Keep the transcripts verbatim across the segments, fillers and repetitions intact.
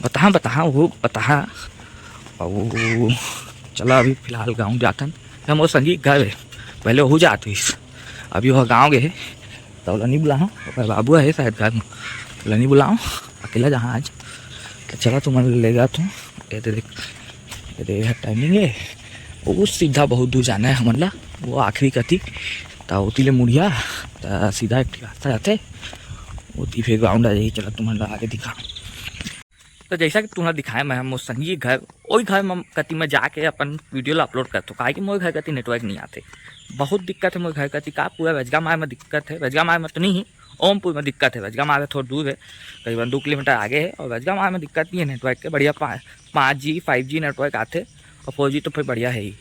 बताहा, बताहा, वो बताहा। अउ चला, अभी फिलहाल गाँव जाथन। हम वो संगी घर है, पहले वहू जात होइस, अभी वह गाँव गए है, तो ओला नहीं बुलाहा। ओकर बाबू है शायद घर में, ओला नहीं बुलाओ, अकेला जहाँ आज। तो चला, तुमन ले जात हूँ। ये दे देख, ये दे, यह टाइमिंग है, वो सीधा बहुत दूर जाना है हमन ला, वो आखिरी कती। तो ओती ले मुड़िया, तो सीधा एक रास्ता जाते, ओती फिर ग्राउंड आ जाही। चला, तुमन ला आगे दिखा। तो जैसा कि तुमला दिखाए मैं, मोर संगी घर, ओई घर म कति मैं जाके अपन वीडियो ला अपलोड करथों, काहे कि मोर घर कति नेटवर्क नहीं आते, बहुत दिक्कत है मोर घर कति। का पूरा बजगा मार में दिक्कत है, बजगा मार में तो नहीं है, ओमपुर में दिक्कत है। बजगा मार थोड़ा दूर है, करीबन दो किलोमीटर आगे है, और बजगा मार में दिक्कत नहीं है नेटवर्क के, बढ़िया पा-, पाँच जी, फाइव जी नेटवर्क आते, और फोर जी तो फिर बढ़िया है ही।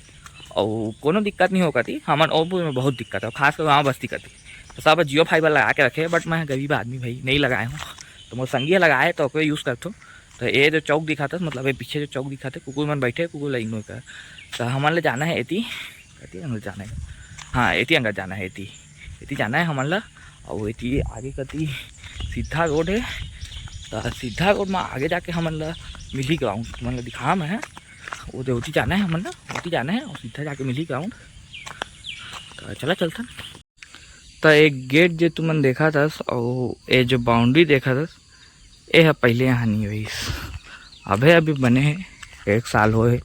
और कोनो दिक्कत नहीं हो कति, हमन ओमपुर में बहुत दिक्कत है, खासकर गाँव बस्ती कति। तो सब जियो फाइबर लगा के रखे, बट मैं गरीब आदमी भाई, नहीं लगाए हूँ, तो मोर संगी लगाए तो ओकरे यूज़ करथों। तो ये जो चौक दिखाता, मतलब ये पीछे जो चौक दिखाते, कुकुर मन बैठे, कुकुर ला इग्नोर कर। तो हमन ला जाना है एती, एती अंदर जाना है, हाँ, एती अंदर जाना है, एती, एती जाना है हमन ला। और एती आगे कती सीधा रोड है, तो सीधा रोड में आगे जाके हमन ला मिली ग्राउंड, तुमन ला दिखा मैं है, वो दे ओती जाना है हमन ला, ओती जाना है और सीधा जाके मिली ग्राउंड। तो चला चलथन। त एक गेट जे तुमन देखत हस, अउ ए जो बाउंड्री देखत हस, ए ह पहिले यहाँ नहीं होइस, अभे अभी बने हे, एक साल होए।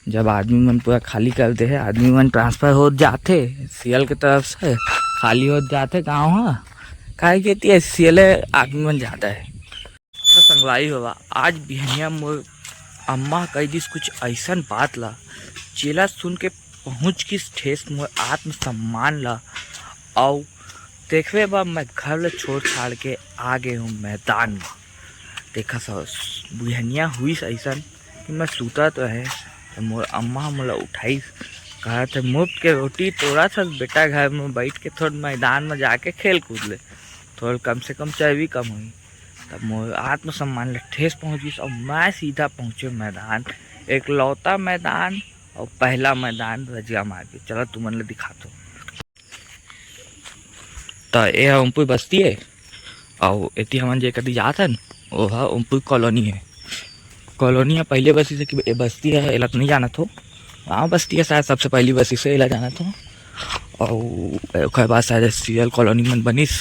जब आदमी मन पूरा खाली कर दे हे, आदमी मन ट्रांसफर होत जाथे सीएल के तरफ से, खाली होत जाथे गाँव ह, काहे कि एती सीएल आदमी मन ज़्यादा हे। तो संगवारी हो, आज बिहनिया मोर अम्मा कहि दिस कुछ अइसन बात ला, जेला सुन के पहुँच गिस ठेस मोर आत्मसम्मान ला। अउ देखबे बा, मैं घर ला छोड़ छाड़ के आ गे हूँ मैदान में। देखा सा, बिहनिया हुइस अइसन कि मैं सूतत रहे, तो मोर अम्मा मोला उठाइस, कहत हे, "मुफ्त के रोटी तोड़त हस बेटा, घर में बैठ के थोड़ा मैदान में जाके खेल कूद ले, थोड़ा कम से कम चर्बी कम होही।" तब मोर आत्मसम्मान ला ठेस पहुँचिस अउ मैं सीधा पहुँचे मैदान, एकलौता मैदान अउ पहला मैदान रजगा मार के। चला तुमन ला दिखाथों। त ए ह ओमपुर बस्ती हे, अउ एती हमन जे कती जात हन, ओ ह ओमपुर कॉलोनी हे। कॉलोनी ह पहिले बसिस हे कि ए बस्ती हे, एला तो नहीं जानत हो। गाँव बस्ती हे शायद, सबसे पहली बसिस हे, एला जानत हो। अउ ओकर बाद शायद सीएल कॉलोनी मन बनिस,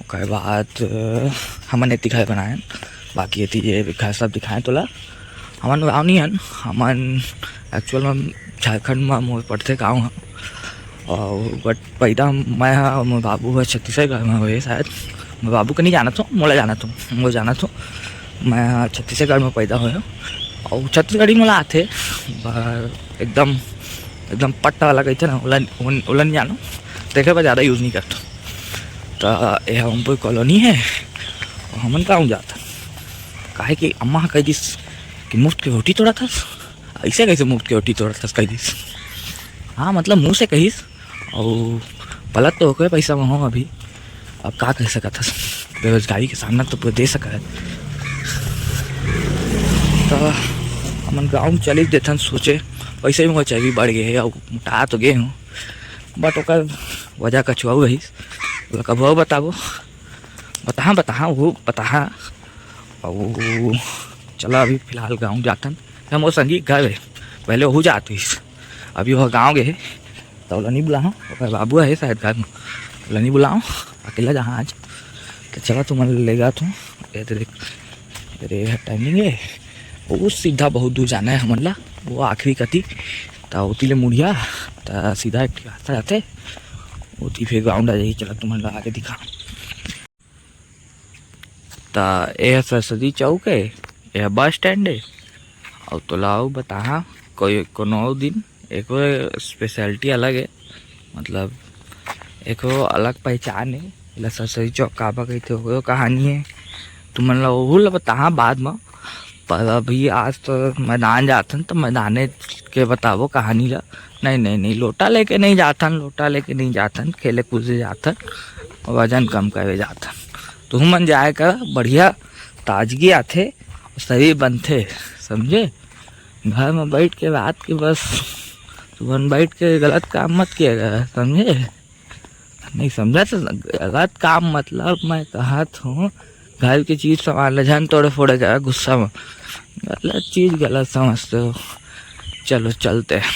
ओकर बाद, अ, हमन एती घर बनाएन, बाकी एती ये घर सब दिखाएन तोला। हमन गाँव नहीं हन, हमन एक्चुअल में झारखंड में मोर पड़थे गाँव ह। अउ बट पैदा मैं ह, मोर बाबू ह छत्तीसगढ़ में होए शायद, मोर बाबू के नहीं जानत हो, मोला जानत हो, मोला जानत हो। मैं ह छत्तीसगढ़ में पैदा होए हूँ, अउ छत्तीसगढ़ी मोला आथे, ब-, एकदम, एकदम पट्टा वाला कहिथे ना, ओला, ओन-, ओला नहीं जानो, तेखर बर ज़्यादा यूज़ नहीं करथों। त ए ह ओमपुर कॉलोनी हे, अउ हमन गाँव जात हन, काहे कि अम्मा ह कहि दिस कि मुफ्त के रोटी तोड़त हस, अइसे कैसे मुफ्त के रोटी तोड़त हस, कहि दिस। हाँ, मतलब मुँह से कहिस, अउ पलत तो ओकरे पैसा में हो अभी, अब का कह सकत हस, बेरोजगारी के सामना तो पूरा दे सकत हे। त हमन गाँव चलिस देथन, सोचे पैसा भी मोर चर्बी बढ़ गे हे, अउ मोटा तो गे हूँ, बट ओकर वजह कछु अउ रहिस, ओला कभू अउ बताबो। बताहा, बताहा, वो बताहा। अउ चला, अभी फिलहाल गाँव जाथन। हम वो संगी घर है, पहले वहू जात होइस, अभी वह गाँव गए हे, तो ओला नहीं बुलाहा, ओकर बाबू है शायद घर में, ओला नहीं बुलाओ, अकेला जहाँ आज। तो चला, तुमन ले जात हूँ। ये तो देख, अरे, टाइमिंग है, वो सीधा बहुत दूर जाना है हमन ला, वो आखिरी कती, तो ओती ले मुड़िया, तो सीधा एक रास्ता जाते, ओती फिर ग्राउंड आ जाही। चला, तुमन ला आगे दिखा। त ए ह सरस्वती चौक हे, ए ह बस स्टैंड हे। अउ तोला अउ बताहा, कोई कोनो अउ दिन एको स्पेशलिटी अलग हे, मतलब एको अलग पहचान हे। एला सरस्वती चौक काबर कहिथे, ओकरो कहानी हे, तुमन ला ओहू ला बताहा बाद म। पर अभी आज तो मैदान जाथन, तो मैदाने के बताबो कहानी ला। नहीं, नहीं, नहीं, लोटा लेके नहीं जाथन, लोटा लेके नहीं जाथन, खेले कूदे जाथन, वजन कम करे जाथन। तुहू मन जाए कर, बढ़िया ताजगी आथे, शरीर बनथे, समझे? घर में बैठ के रात के बस तुमन बैठ के गलत काम मत किया कर, समझे? नहीं समझा तो गलत काम, मतलब मैं कहत हूँ, घर के चीज सामान ला झन तोड़े फोड़े जा गुस्सा में, गलत चीज गलत समझते हो। चलो चलते हैं।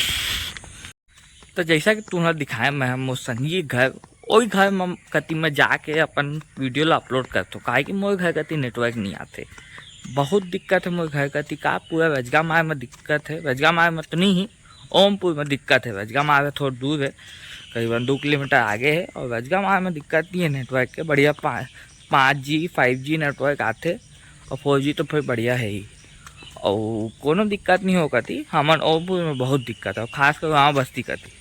तो जैसा कि तुमला दिखाए मैं मोर संगी घर, ओई घर म कति मैं जाके अपन वीडियो ला अपलोड करथो, काहे कि मोर घर कति नेटवर्क नहीं आथे। बहुत दिक्कत है मोर घर कति, का पूरा रजगांव आए में दिक्कत है। रजगांव आए में तो नहीं ही, ओमपुर में दिक्कत है। रजगांव आए थोड़ा दूर है, करीबन दो किलोमीटर आगे है। और रजगांव आए में दिक्कत नहीं है नेटवर्क के, बढ़िया पा-, पाँच जी फाइव जी नेटवर्क आथे, और फोर जी तो फिर बढ़िया है ही। और कोनो दिक्कत नहीं हो कति, हमन ओमपुर में बहुत दिक्कत है, खास कर गाँव बस्ती कति।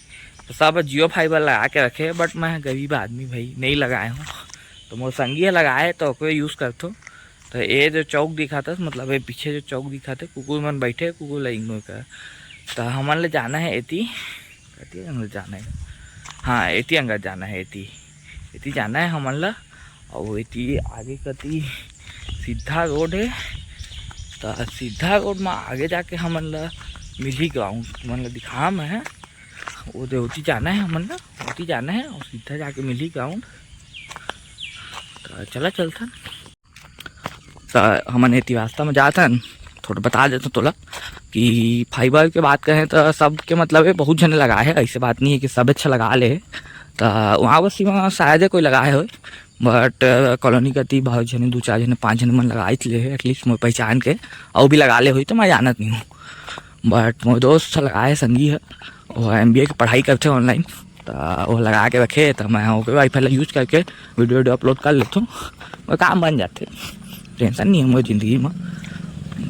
तो सब जियो फाइबर लगा के रखे, but मैं गरीब आदमी भाई, नहीं लगाए हूँ। तो मोर संगी ह लगाए, तो ओकरे यूज़ करथो। तो ये जो चौक दिखाता, मतलब ये पीछे जो चौक दिखाते, कुकुर मन बैठे, कुकुर ला इग्नोर कर। तो हमन ले जाना है एती, कती अंदर जाना है, हाँ, एती अंदर जाना है, एती, एती जाना है हमन ला। और एती आगे कती सीधा रोड है, तो सीधा रोड में आगे जाके हमन ला मिली ग्राउंड, तुमन ला दिखा मैं, वो दे ओती जाना है हमन ला, ओती जाना है और सीधा जाके मिली ग्राउंड। तो चला चलथन। तो हमन एती रास्ता में जाथन, थोड़ा बता देथों तोला कि फाइबर के बात करें तो सबके मतलब है, बहुत झने लगाए है, ऐसे बात नहीं है कि सब अच्छा लगा ले। तो वहाँ बस्ती में शायद कोई लगाए हो, but कॉलोनी कती बहुत झने, दो चार झने, पाँच झने मन लगाई ले है, एटलीस्ट मोर पहचान के, और भी लगा ले हुई तो मैं जानत नहीं हूँ। But मोर दोस्त ह लगाए, संगी है, वो एम बी ए के पढ़ाई करथे ऑनलाइन, तो वो लगा के रखे, तो मैं ओके वाईफाई ला यूज करके वीडियो वीडियो अपलोड कर लेथों, वो काम बन जाथे, टेंशन नहीं है मोर जिंदगी में।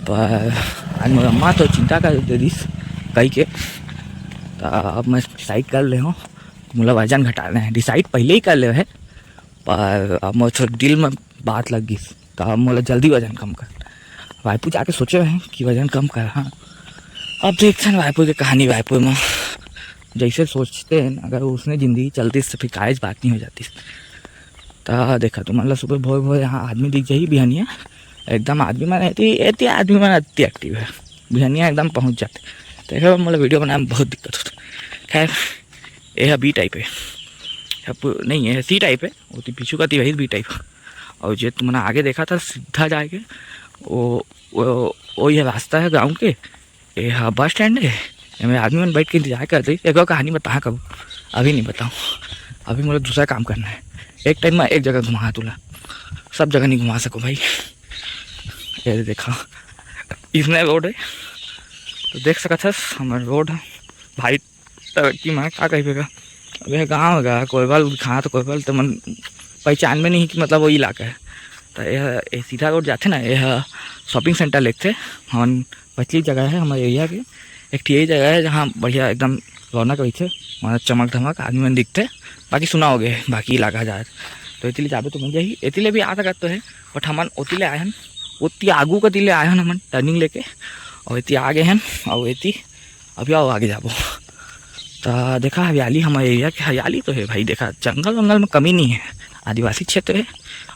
पर आज मोर अम्मा तो चिंता कर दे दिस कही के, तो अब मैं डिसाइड कर ले हूँ, मोला वजन घटाना है, डिसाइड पहले ही कर ले है, पर अब मोर थोड़ा दिल में बात लग गई, तो अब मोला जल्दी वजन कम कर। रायपुर जाके सोचे हैं कि वजन कम कर, हाँ, अब देखथन रायपुर के कहानी, रायपुर में जैसे सोचते हैं, अगर उसने जिंदगी चलती तो फिर कायज बात नहीं हो जाती। तो देखा तुमन ला सुबह भोर भोर यहाँ आदमी दिख जाही बिहनिया, एकदम आदमी मन एती, एती आदमी मन अति एक्टिव है, बिहनिया एकदम पहुँच जाते। तो एक मोला वीडियो बनाए में बहुत दिक्कत होता। खैर, ये बी टाइप है, नहीं, ये सी टाइप है, वो तो पीछू का ती बी टाइप। और जे तुमन आगे देखा था सीधा जाके, वो वो वही रास्ता है गाँव के। ये हा बस स्टैंड है, एमे आदमी मन बैठ के इंतजार करते। एक और कहानी बताहा कब, अभी नहीं बताऊँ, अभी मोला दूसरा काम करना है। एक टाइम में एक जगह घुमा तुला, सब जगह नहीं घुमा सको भाई। ये देखा, इसने रोड है, तो देख सकत हस हमर रोड भाई। तरक्की में का कही बेगा, अब यह गाँव है, कोई बल खाना तो कोई बल तो मन पहचान में नहीं कि मतलब वो इलाका है। तो यह ये सीधा रोड जाथे ना, यह शॉपिंग सेंटर लेगथे। हमन पछली जगह है हमारे एरिया के, एक ठिया जगह है जहाँ बढ़िया एकदम रौनक रहिथे, वहाँ चमक धमक आदमी मन दिखथे। बाकी सुना हो गए बाकी इलाका जाए, तो एती ले जाबे तो मिल जाही। एती ले भी आ सकत तो है, but हमन ओती ले आए हन, ओती आगू कती ले आए हन हमन टर्निंग लेके, और एती आ गए हन, और एती अभी आओ आगे जाबो। तो देखा हरियाली, हमारे एरिया के हरियाली तो है भाई, देखा जंगल वंगल में कमी नहीं है, आदिवासी क्षेत्र है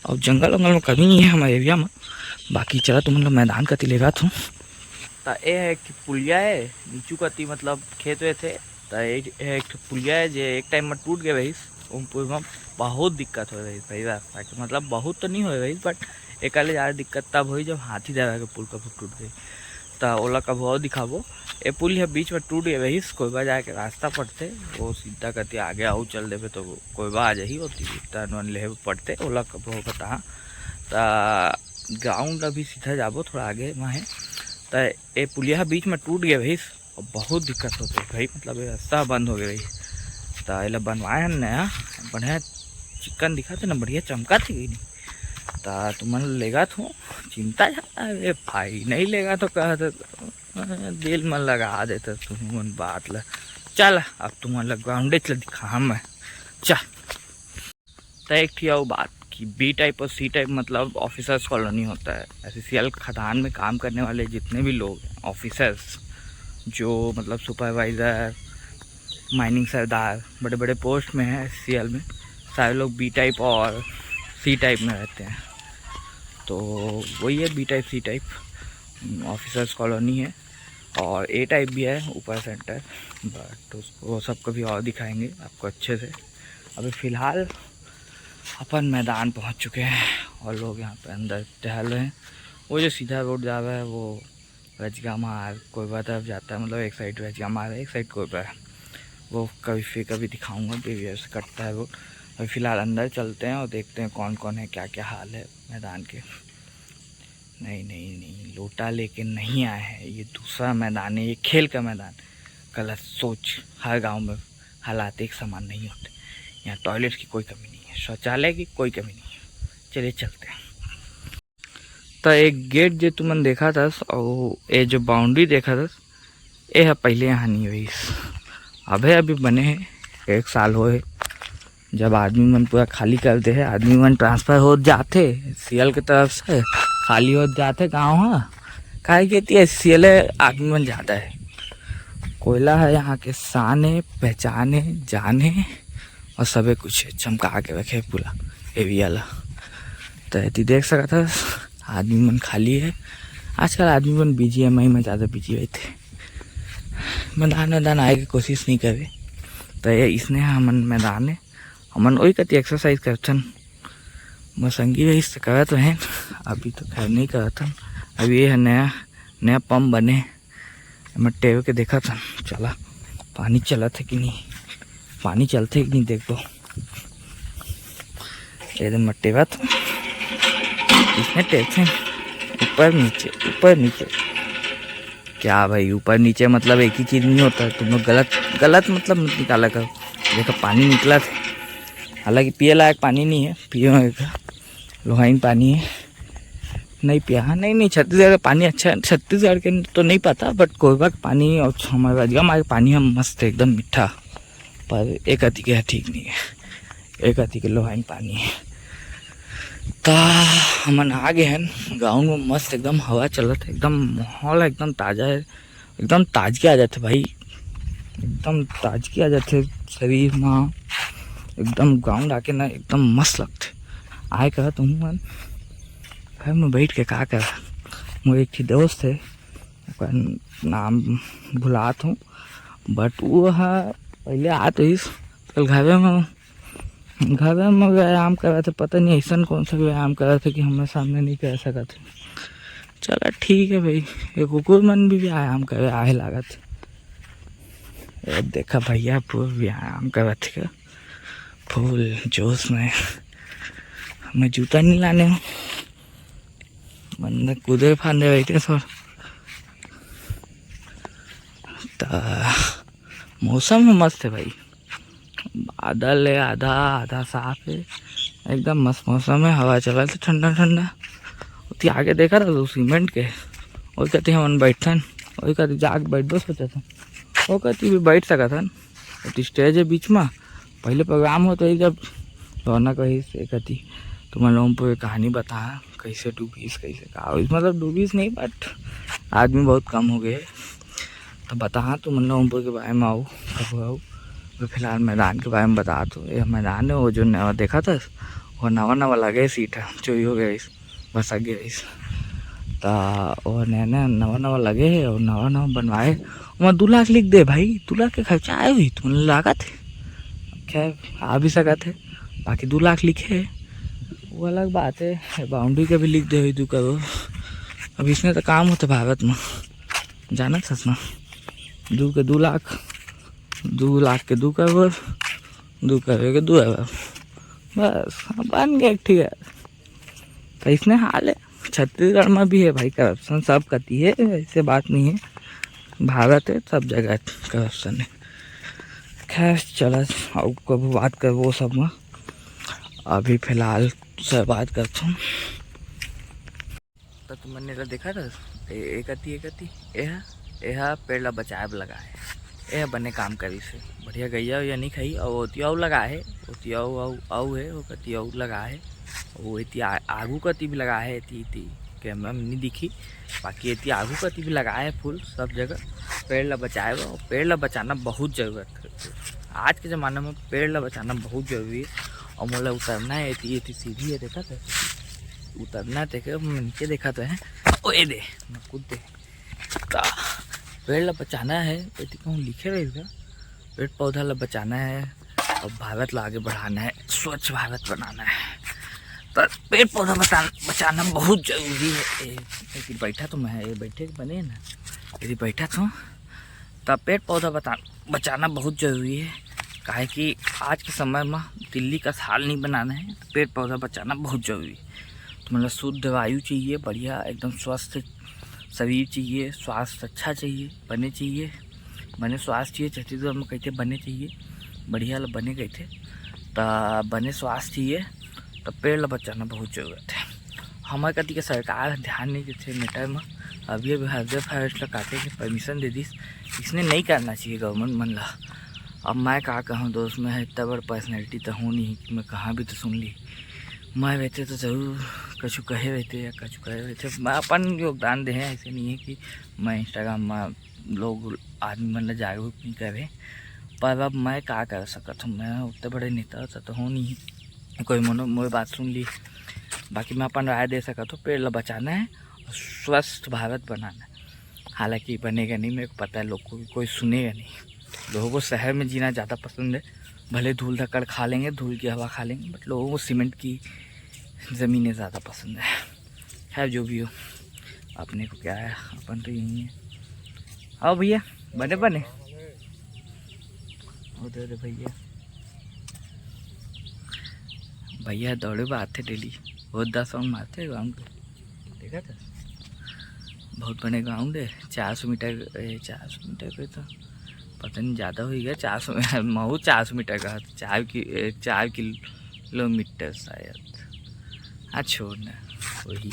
और जंगल वंगल में कमी नहीं है हमारे एरिया में। बाकी चला तुमन ला मैदान कती लेगत हूँ। तो ये है कि पुलिया है, नीचू कती मतलब खेत वेत है, तो ये एक ठो पुलिया है जे एक टाइम में टूट गए रहिस, ओमपुर में बहुत दिक्कत हो रही भाई रास्ता के, मतलब बहुत तो नहीं हो रही, but एक ले ज़्यादा दिक्कत तब हुई जब हाथी दादा के पुल कभू टूट गई। तो ओला कभू और दिखाबो। ये पुल ये बीच में टूट गए रहिस, कोइबा जाए के रास्ता पड़ते, वो सीधा कती आगे आऊ चल देबे तो कोइबा आ जाही, वो टर्न वन लेहे पड़ते, ओला कभू बताहा। तो ग्राउंड अभी सीधा जाबो, थोड़ा आगे वहाँ है। तो ये पुलिया बीच में टूट गए रहिस, अब बहुत दिक्कत होते भाई, मतलब ये रास्ता बंद हो गया भाई। तो एला बनवाए हन नया, बढ़िया चिक्कन दिखा थे ना, बढ़िया चमका थे कि नहीं। तो तुमन लेगत हूँ, चिंता जा, अरे भाई नहीं लेगत हूँ कहा तो दिल में लगा देते तुमन बात ला। चल अब तुमन ला ग्राउंडे चल दिखा हम मैं, चल। तो एक ठिया वो बात कि बी टाइप और सी टाइप मतलब ऑफिसर्स कॉलोनी होता है। एससीएल खदान में काम करने वाले जितने भी लोग हैं, ऑफिसर्स, जो मतलब सुपरवाइज़र, माइनिंग सरदार, बड़े बड़े पोस्ट में हैं एससीएल में, सारे लोग बी टाइप और सी टाइप में रहते हैं। तो वही है B type C type, officers colony है। और ए टाइप भी है ऊपर सेंटर, but उसको, वो सब कभी और दिखाएंगे आपको अच्छे से। अभी फ़िलहाल अपन मैदान पहुंच चुके हैं। और लोग यहाँ पे अंदर टहल रहे हैं। वो जो सीधा रोड जा रहा है, वो रजगा मार्ग कोरबा तरफ जाता है, मतलब एक साइड रजगा मार्ग है, एक साइड कोरबा है। वो कभी फिर कभी दिखाऊंगा कि कैसे कटता है रोड। अभी फिलहाल अंदर चलते हैं और देखते हैं कौन कौन है, क्या क्या हाल है मैदान के। नहीं नहीं नहीं, लोटा लेके नहीं आए हैं, ये दूसरा मैदान है, ये खेल का मैदान। गलत सोच, हर गांव में हालात एक समान नहीं होते। यहाँ टॉयलेट की कोई कमी नहीं है, शौचालय की कोई कमी नहीं है। चलिए चलते हैं। तो एक गेट जो तुमन देखा था और ये जो बाउंड्री देखा था, ये है पहले यहाँ नहीं हुई। अबे अभी बने हैं, एक साल होए। जब आदमी मन पूरा खाली कर दे है, आदमी मन ट्रांसफर हो जाते सीएल के तरफ से, खाली हो जाते गाँव। हाँ, काहे कहती है सीएल आदमी मन ज़्यादा है। कोयला है यहाँ के, शान है, पहचान है, जान है और सबे कुछ है, चमका के रखे पूरा एरिया ला। तो एती देख सकत हस, आदमी मन खाली है। आजकल आदमी मन बीजीएमआई में ज़्यादा बिजी रहते, मैदान वैदान आए के कोशिश नहीं करे। तो ये इसने हमन मैदान है, हमन वही कति एक्सरसाइज करथन। मसंगी रहिस त करत रहेन, अभी तो खैर नहीं करत हन। अभी ये है नया, नया पंप बने, एमा टेव के देखत हन, चला पानी चलत है कि नहीं, पानी चलते कि नहीं, देखबो। एकदम मट्टेवा तो इसमें टेव थे, ऊपर नीचे, ऊपर नीचे। क्या भाई, ऊपर नीचे मतलब एक ही चीज़ नहीं होता है, तुम लोग गलत, गलत मतलब मत निकाला करो। देखो पानी निकला था, हालांकि पिए लायक पानी नहीं है, पिए लायक लोहाइन पानी है, नहीं पिया। हाँ, नहीं नहीं, छत्तीसगढ़ का पानी अच्छा है, छत्तीसगढ़ के तो नहीं पता, बट कोरबा के पानी और हमारे राजगांव के पानी है मस्त, एकदम मीठा। पर एक अति के ठीक नहीं है, एक अति के लोहाइन पानी है। ता हमन आ गए हैं गाँव में, मस्त एकदम हवा चलत है, एकदम माहौल एकदम ताज़ा है, एकदम ताजगी आ जाथे भाई, एकदम ताजगी आ जाथे शरीर में, एकदम ग्राउंड आके ना एकदम मस्त लगथे। आए करा तुम मन घर में बैठ के का करा, मोर एक ठी दोस्त है, ओकर नाम भुलात हूँ, बट वो ह पहले आत रहिस, कल घरे में, घरे में व्यायाम करत है, पता नहीं ऐसन कौन सा व्यायाम करत है कि हमारे सामने नहीं कर सकत है। चला ठीक है भाई, ये कुकुर मन भी व्यायाम करे आए लागत। अब देखा भैया फुल व्यायाम करत है, फुल जोश में। मैं जूता नहीं लाने हूँ, बंदा कूदे फांदे बैठे सर। त मौसम ह मस्त है भाई, बादल है, आधा आधा साफ है, एकदम मस्त मौसम है, हवा चलत है ठंडा ठंडा। ओती आगे देखा था तो सीमेंट के, ओई कती हमन बैठन, ओई कती जाके बैठबो सोचत हन, ओ कती भी बैठ सकत हन। ओती स्टेज है बीच में, पहले प्रोग्राम होत रही जब रौनक रहिस ए कती, तुमन लोगन को ये कहानी बता कैसे डूबीस, कैसे का होइस, मतलब डूबीस नहीं, बट आदमी बहुत कम हो गए। तो बता तुमन लोगन को के बारे में आओ, कब आओ। अभी फिलहाल मैदान के बारे में बता तो, ये मैदान है, वो जो नवा देखा था, वो नवा नवा लगे सीट है, चोरी हो गया इस, भसक गया इस। ता वो नया नया नवा नवा लगे है और नवा नवा बनवाए, ओमा दू लाख लिख दे भाई, दू लाख के खर्चा आए हुई तुमन लागत है, खैर आ भी सकत है, बाकी दू लाख लिखे है, वो अलग बात है। बाउंड्री का भी लिख दे हुई दू करोड़। अब इसने तो काम होते भारत में, जानत हस ना, दू के दू लाख, दू लाख के दू करोड़, दू करोड़ के दू अरब, बस बन गया, ठीक है। तो इसने हाल है, छत्तीसगढ़ में भी है भाई करप्शन, सब कती है, ऐसे बात नहीं है, भारत है, सब जगह करप्शन है। खैर चला, और कब बात करबो वो सब में, अभी फिलहाल से बात करता हूँ। तो तुमन एला देखा था, ए-, एकती, एकती, एहा, एहा पेड़ ला बचाए बर लगा है, एहा बने काम करिस हे, बढ़िया गैया वैया नहीं खाई, अउ ओती अउ लगा है, ओती अउ, अउ, अउ है, ओकती अउ लगा है, वो एती आ-, आगू कती भी लगा है, एती, एती कैमरा में नहीं दिखी, बाकी एती आगू कती भी लगा है फूल सब जगह, पेड़ ला बचाए बर, पेड़ ला बचाना बहुत जरूरत है। आज के ज़माना में पेड़ ला बचाना बहुत जरूरी है। और मोला उतरना है, एती, एती सीढ़ी है, देखा था? उतरना है, देखे, मैं नीचे देखा तो है। ओ, ए दे, मैं कूद दे। ता, पेड़ ला बचाना है, एती कहूँ लिखे रहेगा, पेड़ पौधा ला बचाना है और भारत ला आगे बढ़ाना है, स्वच्छ भारत बनाना है। त पेड़ पौधा बता-, बचाना बहुत जरूरी है। ए, ए, बैठा तो मैं, ए, बैठे के बने ना, यदि बैठा तो, त पेड़ पौधा बता-, बचाना बहुत जरूरी है, काहे कि आज के समय में दिल्ली का हाल नहीं बनाना है, तो पेड़ पौधा बचाना बहुत जरूरी है। तो मतलब शुद्ध वायु चाहिए, बढ़िया एकदम स्वस्थ शरीर चाहिए, स्वास्थ्य अच्छा चाहिए, बने चाहिए, बने स्वास्थ्य चाहिए। छत्तीसगढ़ में कहते बने चाहिए, बढ़िया ल बने कहते, त बने स्वास्थ्य चाहिए, त पेड़ ल बचाना बहुत जरूरत है। हमर कति के सरकार ध्यान नहीं देथे मैटर में। अभी अभी हरदे फॉरेस्ट ल काटे के परमिशन दे दिस, इसने नहीं करना चाहिए गवर्नमेंट मन ला। अब मैं का कहूँ दोस्त, मैं इतना बड़ पर्सनैलिटी तो हूँ नहीं कि मैं कहाँ भी तो सुन ली। मैं रहते तो जरूर कछु कहे रहते या कछु कहे रहते, मैं अपन योगदान दे हैं। ऐसे नहीं है कि मैं इंस्टाग्राम में लोग आदमी मन ला जागरूक नहीं करे, पर अब मैं का कर सकत हूँ, मैं उतने बड़े नेता तो हूँ नहीं कोई मनो मोर बात सुन ली। बाकी मैं अपन राय दे सकत हूँ, पेड़ ला बचाना है और स्वस्थ भारत बनाना है। हालांकि बनेगा नहीं, मेरे को पता है लोग को, कोई सुनेगा नहीं। लोगों को शहर में जीना ज़्यादा पसंद है, भले धूल धक्कड़ खा लेंगे, धूल की हवा खा लेंगे, बट लोगों को सीमेंट की ज़मीनें ज़्यादा पसंद है। खैर, जो भी हो, अपने को क्या है, अपन तो यही है। आओ भैया, बने बने। उधर भैया, भैया दौड़े बात है डेली, बहुत दस राउंड मारते हैं ग्राउंड पे। देखा था, बहुत बड़े ग्राउंड है, चार सौ मीटर, ए, चार सौ मीटर पे तो पता नहीं ज़्यादा हो गया, चार सौ महू चार सौ मीटर का, चार कि ए, चार किलोमीटर शायद। हाँ, छोड़ ना, वही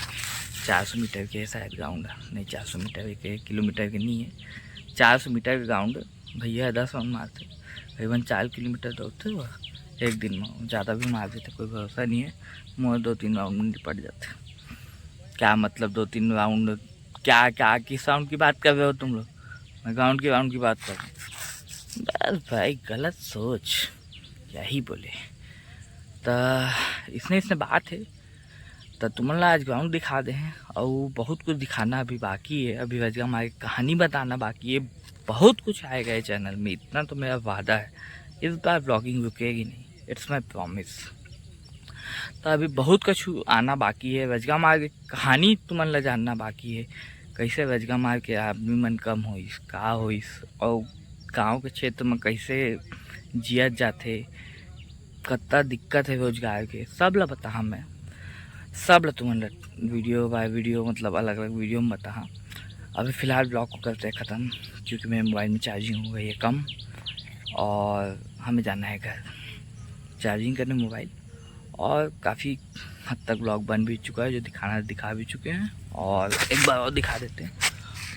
चार सौ मीटर के शायद ग्राउंड है, नहीं, चार सौ मीटर के, किलोमीटर के नहीं है, चार सौ मीटर के ग्राउंड। भैया दस राउंड मारते, करीबन चार किलोमीटर दौड़ते हुआ एक दिन में, ज़्यादा भी मार देते, कोई भरोसा नहीं है। मोर दो तीन राउंड में निपट जाते। क्या मतलब दो तीन राउंड, क्या, क्या, किस राउंड की बात कर रहे हो तुम लोग? मैं ग्राउंड की, राउंड की बात कर रहा हूँ। बस भाई, गलत सोच, क्या ही बोले। त इसने, इसने बात है, त तुमन ला आज ग्राउंड दिखा दे हैं, और बहुत कुछ दिखाना अभी बाकी है। अभी रजगा मार के कहानी बताना बाकी है, बहुत कुछ आएगा ये चैनल में, इतना तो मेरा वादा है। इस बार ब्लॉगिंग रुकेगी नहीं, इट्स माई प्रॉमिस। तो अभी बहुत कुछ आना बाकी है, रजगा मार के कहानी तुमन ला जानना बाकी है, कैसे रजगा मार के आदमी मन कम होइस, का होइस, और गाँव के क्षेत्र में कैसे जियत जाथे, कत्ता दिक्कत है रोजगार के, सब ला बताहा मैं, सब ला तुमन ला वीडियो बाय वीडियो, मतलब अलग अलग वीडियो में बताहा। अभी फ़िलहाल ब्लॉग को करते हैं ख़त्म, क्योंकि मेरे मोबाइल में चार्जिंग हो गई है कम और हमें जाना है घर चार्जिंग करने मोबाइल। और काफ़ी हद तक ब्लॉग बन भी चुका है, जो दिखाना दिखा भी चुके हैं। और एक बार और दिखा देते हैं,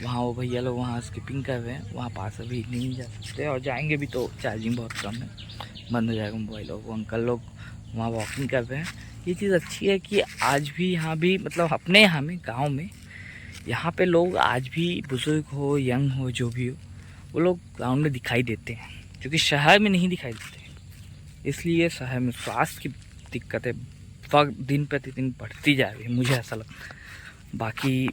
वहाँ वो भैया लोग वहाँ स्किपिंग कर रहे हैं, वहाँ पास अभी नहीं जा सकते, और जाएंगे भी तो चार्जिंग बहुत कम है, बंद हो जाएगा मोबाइल। और वो अंकल लोग वहाँ वॉकिंग कर रहे हैं। ये चीज़ अच्छी है कि आज भी यहाँ भी, मतलब अपने यहाँ में, गाँव में, यहाँ पे लोग आज भी, बुजुर्ग हो, यंग हो, जो भी हो, वो लोग ग्राउंड में दिखाई देते हैं, क्योंकि शहर में नहीं दिखाई देते। इसलिए शहर में स्वास्थ्य की दिक्कतें फ-, दिन प्रतिदिन बढ़ती जा रही है, मुझे ऐसा लगता है। बाकी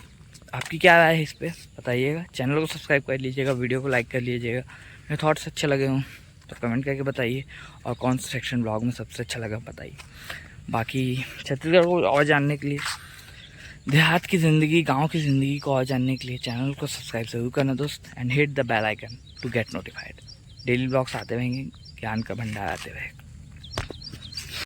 आपकी क्या राय है इस पर, बताइएगा। चैनल को सब्सक्राइब कर लीजिएगा, वीडियो को लाइक कर लीजिएगा। मेरे थॉट्स अच्छे लगे हों तो कमेंट करके बताइए, और कौन सा सेक्शन ब्लॉग में सबसे अच्छा लगा बताइए। बाकी छत्तीसगढ़ को और जानने के लिए, देहात की ज़िंदगी, गाँव की ज़िंदगी को और जानने के लिए चैनल को सब्सक्राइब ज़रूर करना दोस्त, and hit the bell icon to get notified। Daily blogs आते रहेंगे, ज्ञान का भंडार आते रहेगा।